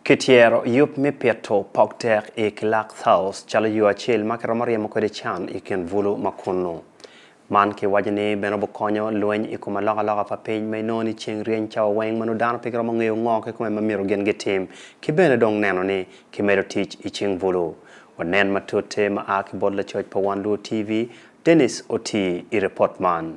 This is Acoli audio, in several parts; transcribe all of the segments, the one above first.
Kityero yub me pito pok tek i Kilak South calo yo acel ma kiromo ryemo kwede can i kin bulu ma kunnu. Man kiwaco ni bene obikonyo lweny i kom alokaloka pa piny ma inongo ni ceng ryeny cawa weng ma nongo dano pe giromo ngeyo ngo kikome ma myero gin gitim ki bene dong neno ni kimedo tic i cing bulu. Wanen matute ma a ki bot lacoc pa Wan Luo TV, Dennis Otii i ripot man.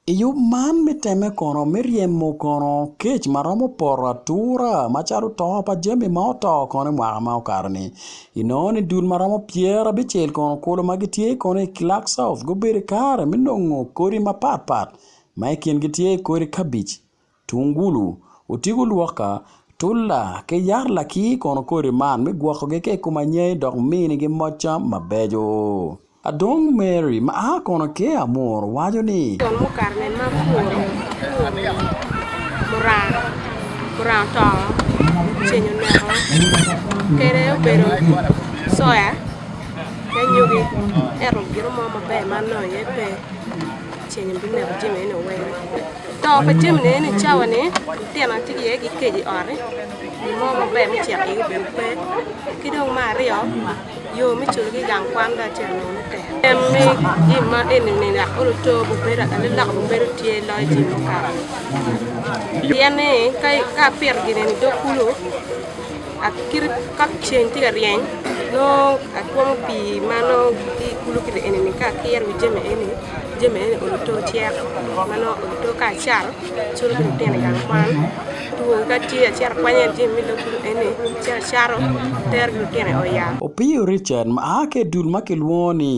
I yub man me temme kono me ryemo kono kec ma romo poto atura macalo to pa jami ma oto kono i mwaka ma okato-ni inongo ni dul ma romo pyerabicel kono kulu ma gitye kono i Clark South gubedo i kare me nongo kodi mapatpat ma i kingi tye kodi kabic Tungulu, otigo lwoka, tulla, ki yat lakir kono kodi man me gwokogi ki i kom anyai dok minigi moc cam mabeco. Adong Mary ma a kono ki i Amur waco ni. Con mukato-ni ma puro muranga, muranga oto ceng oneko kede obedo coya ki anyogi ento gino mo maber ma anongo iye pe ceng bineko jami eni weng. To pa jami eni i cawa ni lutino tye iye ki kec i ot gin mo maber me cito iye obedo pe ki dong me aryo yo me culo ki i gang kwan dong acel onongo tek en ni jami ma eni ni wek olo to aliloko bedo tye loyo jami mukato pien ni ka apito gin eni i dog kulu Ka ceng tye ka ryeny nongo atwomo pii ma nongo tye i kulu kiti eni-ni ka akiro wi jami eni, jami eni olo to cek ma nongo olo to ka acato aculo ki lutino i gang kwan two ka tye acito akwanyo jami me i dog kulu eni acito acato atero ki lutino i ot yat. Opiyo Richard ma a ki i dul ma kilwongo ni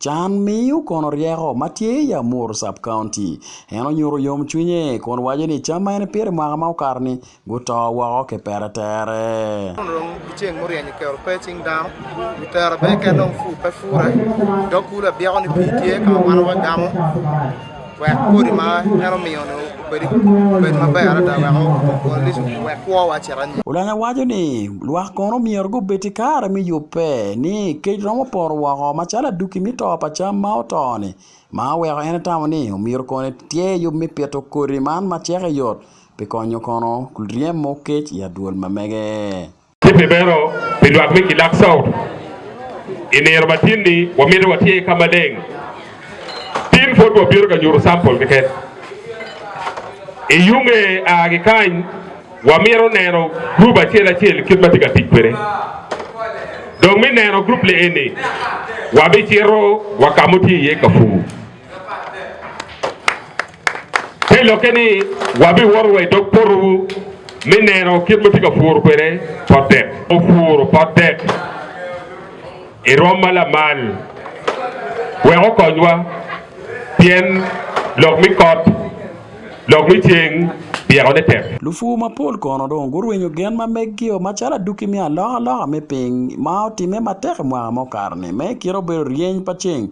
Can miyo kono ryeko ma tye i Amuru Sub-County. En onyuto yomcwinye kun waco ni cam ma en epito i mwaka ma okato-ni Guto woko ki pete tere. Kono dong ki ceng muryeny oketo pe i cing dano, wi tera bene keken dong pur pe pure, dog kulu abyeko ni pii tye ka ma wan wagamo wek kodi ma en omiyo-ni obed maber adada wek owek kwowa ocit anyim. Olanya waco ni, Lwak kono myero gubed ki kare me yubbe ni kec romo poto woko macalo adwogi me to pa cam ma oto-ni, ma oweko en etamo ni omyero kono etye yub me pito kodi man ma ceke yot Pi konyo kono ryemo kec i adwol ma mege. Ci pi meno, pi lwak me Kilak South, i nino ma tin-ni wamito watye ka maleng. Tin pwod wabino ka nyuto sample keken. I yunge a ki kany, wamito neno gurup acel acel kit ma tye ka tic kwede. Dong me neno gurup li eni, wabicito wa ka ma tye iye ka pur. Te lokke ni wabiwoto wa i dog potowu me neno kit ma tye ka puro kwede pot dek. Opuro pot dek i rwom ma lamal wek okonywa pien lok me kot, lok me ceng byekone tek. Lupur mapol kono dong gurwenyo gen ma megio macalo adwogi me alokaloka me piny ma otimme matek i mwaka ma okato-ni ma i kite obedo ryeny pa ceng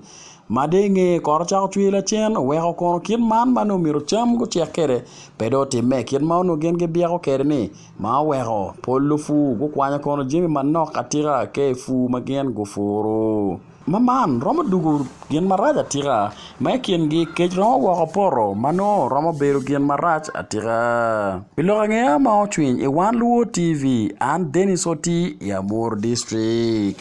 Ma dong inge kot ocako cwer lacen, oweko kono kit man ma nongo myero cam gucek kwede pe dong otimme kit ma onongo gin gibyeko kwede-ni, ma oweko pol lupur gukwanyo kono jami manok atika ki i pur ma gin gupuru. Ma man romo dugo gin marac atika ma i kingi kec romo woko poto ma nongo romo bedo gin marac atika. Pi lok angeya ma ocwiny i Wan Luo TV, an Dennis Otii i Amuru District.